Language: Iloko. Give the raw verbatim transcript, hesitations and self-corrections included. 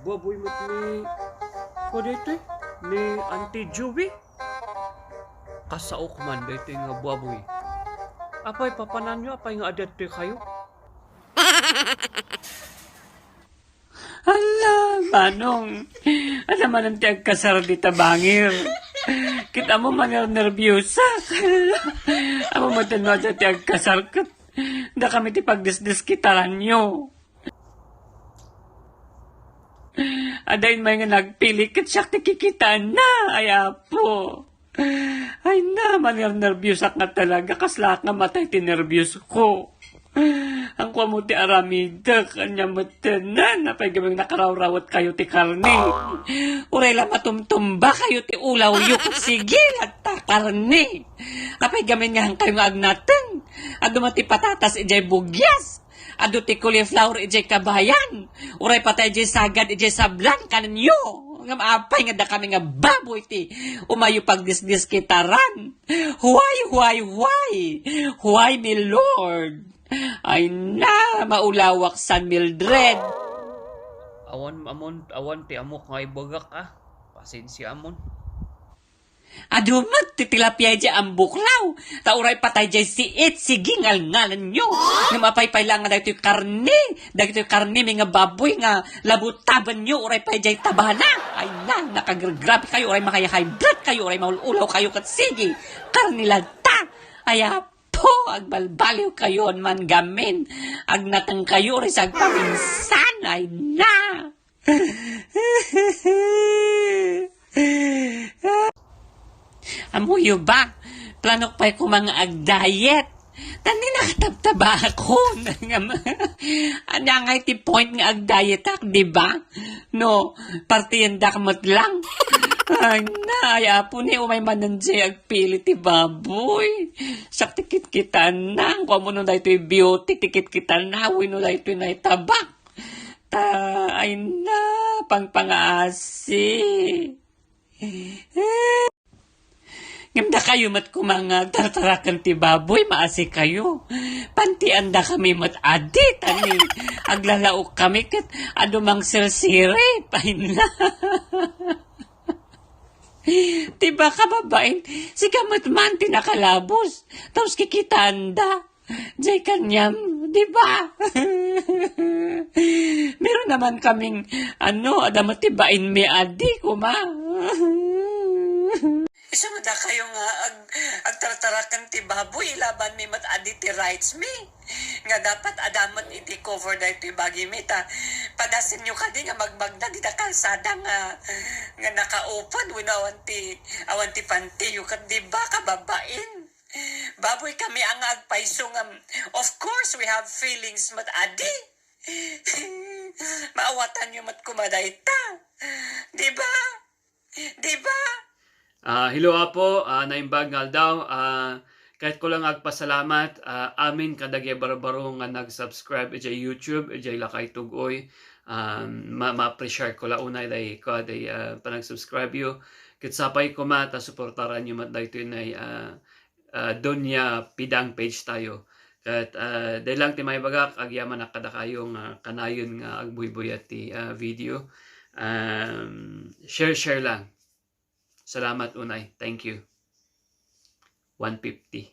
Baboy met ni, kua daytoy? Ni Auntie Juby? Kasaok man daytoy nga baboy. Apay, papananyo, apay nga adda daytoy kayo? Hala, Manong. Adda manen ti agkasar dita bangir. Ket ammom a nerbiusak. Ammom met no adda ti agkasar ket dakami ti pagdisdiskitaranyo. Adda immay nga nagpili ket siak ti kikitaenna. Ay, Apo. Ay na, manernerbiusak nga talaga. Kaslaak nga matay ti nerbiusko. Ang kuamo ti aramidek, ania met tenen, apay gamin nakarawrawet kayo ti karne. Uray la matumtumba kayo ti ulawyo, ket sige, latta karne. Apay gamin nga han kayo nga agnateng. Adu met ti patatas idiay bugyas. Adu ti cauliflower idiay kabayan. Uray patay idiay sagad, idiay sablang, kanenyo. Ngem apay nga dakami nga baboy ti umayo pagdisdiskitaran? Why, why, why? Why me, Lord? Ay na, maulawak san Mildred. Awan, amon, awan ti amok nga ibagak, ah. Pasensia, amon. Adu met ti tilapia idiay ambuklaw. Ta uray patay idiay siit, sige, ngalngalanyo. Ngem apay pay la nga dagitoy karne, dagitoy karne mi nga baboy nga labutabenyo, uray pay idiay tabana. Ay na, nakagragrabe kayo, uray maka-high blood kayo, uray maul-ulaw kayo, ket sige, karne latta. Ay, Apo, agbalbaliw kayo man gamin. Agnateng kayo, uray sa agpaminsan. Ay na. Ammoyo ba? Planok pay koma nga ag-diet. Tan ni nakatabtaba ako. Nga ma-, ania ngay ti point nga ag-diet ak, di ba? No, partiendak met lang. Ay na, ay, Apo, ni umay manen diay agpili ti baboy. Siak ti kitkitaenna. Kuamo no daytoy beauty ti kitkitaenna wenno daytoy naitabak. Ta, ay na, pangpangaasi. Ngem dakayo met koma nga agtartaraken ti baboy, maasi kayo. Pantiandakami met adi, ta ni aglalaok kami ket adu mangsirsirip. Ay na. Di ba, kababain, sika met man ti nakalabos. Tapos kikitaanda. Jay kaniam, di ba? Meron naman kaming, ano, adda met ti bainmi adi, koma. Isu met dakayo nga ag-, agtartaraken ti baboy, ilabanmi met adi ti rights mi. Nga dapat adda met iti cover daytoy bagimi ta. Padasenyo kadi nga magmagna dita kalsada nga, nga nakaupod, wenno awan ti, awan ti pantiyo ket, di ba, kababain? Baboy kami a nga agpayso ngem, of course, we have feelings met adi. Maawatanyo met koma dayta. Di ba? Di ba? Ah, hello, Apo. Ah, naimbag nga aldaw. Ah, kayatko lang agpasalamat, ah, amin kadagiti barbaro nga nag-subscribe idiay YouTube, idiay Lakay Tug-oy. Ah, ma-, ma-appreciate ko la unay day, ko, day, ah, panag-subscribe yo. Ket sapay koma ta suportaranyo met daytoy nay, ah, ah, Doña Pidang page tayo. Ket, ah, dayta lang ti maibagak, agyamanak kadakayo nga kanayon nga agbuybuyat ti, ah, video. Um, share, share lang. Salamat unay. Thank you. One fifty.